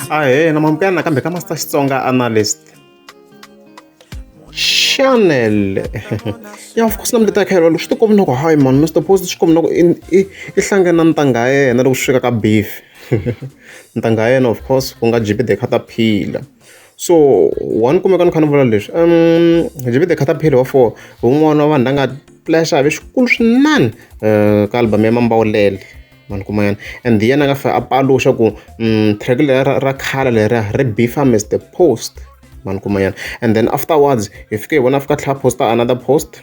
Ahee na mamukela nakambe ka Master Xitsonga Analyst Channel. Ya of course na mi leta kha loko swi tikombi na ku hayi man Mr Post swi kombi na ku i hlangane na ntangha ya yena loko swi fika ka beef. Ntangha ya yena of course ku nga JP the Caterpillar. So one kumeka ni kha ni vula leswi JP the Caterpillar wa four hi wun'wana wa vanhu la nga flash-a xikulu swinene ka album ya Mambawulele mani kuma yena and hi yena a nga fika a paluxa ku track leri ra khale leriya ri beef-a Mr Post mani kuma yena. And then afterwards hi fike hi vona a fika a tlhela a post-a another post,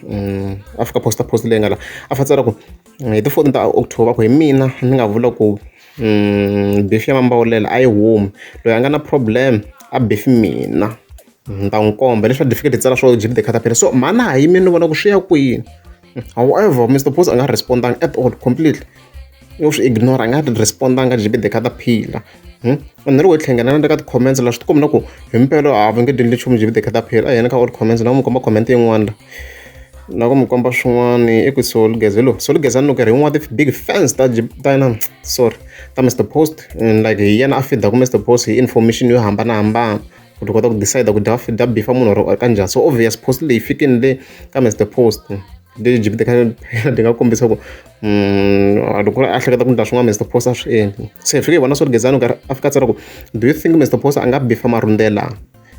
a fika post-a post leyi nga la a fa tsala ku hi ti 14 ta October ku hi mina ni nga vula ku beef ya Mambawulela a yi humi, loyi a nga na problem a beef mina ni ta n'wi komba leswi va fike ti tsala swo JP the Caterpillar. So mhani a ha yimile ni vona ku swi ya kwini. However, Mr Post a nga respond-angi at all completely, u swi ignore a nga respond-anga JP the Caterpillar. And loko hi tlhela na le ka ti-comments la swi tikomba na ku himpela a va nge endli nchumu JP the Caterpillar. A hi yena ka all comments na ku mi komba comment yin'wana la na ku mi komba swin'wana i ku Solgeza hi lowu Solgeza ni loko ri yin'wana ti-big fans ta ta yena sorry ta Mr Post and like hi yena a feed-aku Mr Post hi information yo hambanahambana ku ti kota ku decide ku dya dya beef-a munhu or kanjhani. So obvious post leyi fikini le ka Mr Post leyi JP the Caterpillar ti nga kombisa ku loko a hleketa ku endla swin'wana Mr Post a swi endli. Se hi fike hi vona Solgezani karhi a fika a tsala ku do you think Mr Post a nga beef-a Marhundela,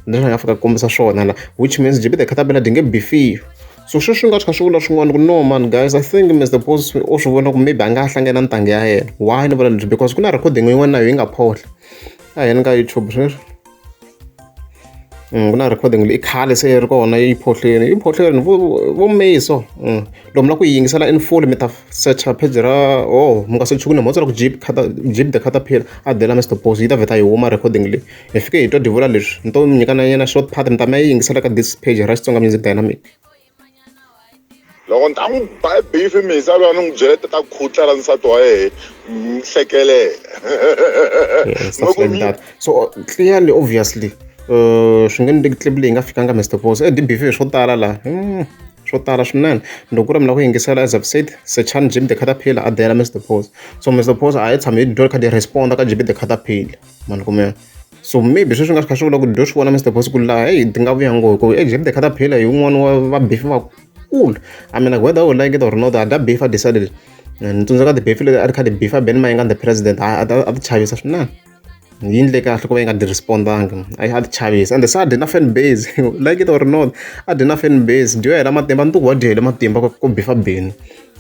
leswi a nga fika a kombisa swona la, which means JP the Caterpillar di nge beef-iwi. So sweswi nga swi kha swi vula swin'wana ku no man guys, I think Mr Post u swi vona ku maybe a nga ha hlangana na ntangha ya yena. Why ni vula leswi? Because ku na recording yin'wana na yo yi nga phohla a hi yeni ka YouTube sweswi. Ku na recording leyi i khale se yi ri kona yi phohleni yi phohleni vo May so. Loko mi lava ku yi yingisela in full mi ta search-a page ra oh mi nga search ku mo tsala ku JP the Caterpillar a dela Mr Post yi ta vheta yi huma recording leyi. Hi fike hi twa dyi vula leswi ni to mi nyika na yena short part mi ta mi ya yi yingisela ka this page ra Xitsonga Music Dynamic. Loko ni ta n'wi ba beef misa loyi a ni n'wi byela ta khutla ra nsati wa yehe mi hlekelela. Yeah, stuff like that. So clearly obviously swi nge endleki clip leyi nga fikanga Mr Post e di beef swo tala la swo tala swinene. Loko ku ri mi lava ku yingisela, as I've said, searchani JP the Caterpillar a dela Mr Post. So Mr Post a hi tshami hi dyo kha di respond ka JP the Caterpillar mani kumbe. So maybe sweswi nga swi kha swi vula ku dyo swi vona Mr Post ku laha hey ti nga vuya ngopfu hi ku e JP the Caterpillar hi wun'wana wa va beef vakulu. I mean, like, whether you like it or not, a dya beef a decided. Ni tsundzuka ti-beef leti a ti kha ti beef-a Benny Mayengani the president a ti chavisa swinene. Yi endle kahle ku va yi nga di respond-angi, a ti chavisa and se a dyi na fan base, like it or not, a dyi na fan base. Dyi hela matimba ni ku wa dyi hele matimba ku beef-a Benny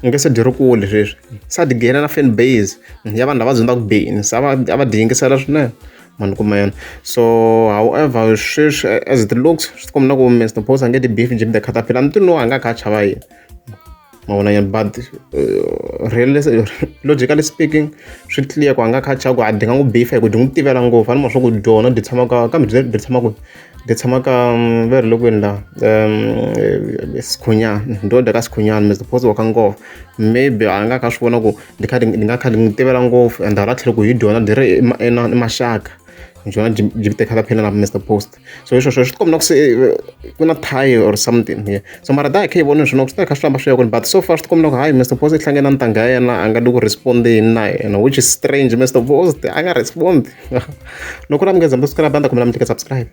nge se dyi ri kule sweswi se a dyi gain-a na fan base ya vanhu lava dyondzaka Benny se a va dyi yingisela swinene mani kuma yena. So however sweswi as it looks swi tikomba na ku Mr Post a nge ti beef JP the Caterpillar. Ni ti no a nga kha a chava yini ma vona nyana, but really logically speaking swi clear ku a nga kha a chava ku a di nga n'wi beef hi ku dyi n'wi tivela ngopfu a ni ma swa ku dyona dyi tshama ka kambe dyi tshama ku dyi tshama ka ve ri le kwini la Sikhunyana dyo dya ka Sikhunyana Mr Post wa ka ngopfu maybe a nga kha swi vona ku di kha di nga kha di n'wi tivela ngopfu and hala tlhelo ku hi dyona dyi ri i maxaka dyona JP the Caterpillar na Mr Post. So hi sweswo swi tikomba na ku se ku na tie or something here. So mara da hi kha hi vona swona ku swi ta kha swi famba swi ya kwini, but so far swi tikomba na ku hayi Mr Post i hlangane na ntangha ya yena a nga le ku respond-eni na yena, which is strange. Mr Post a nga respond. Loko ku ri mi nga za mi subscribe a ni ta kombela mi tlika subscribe.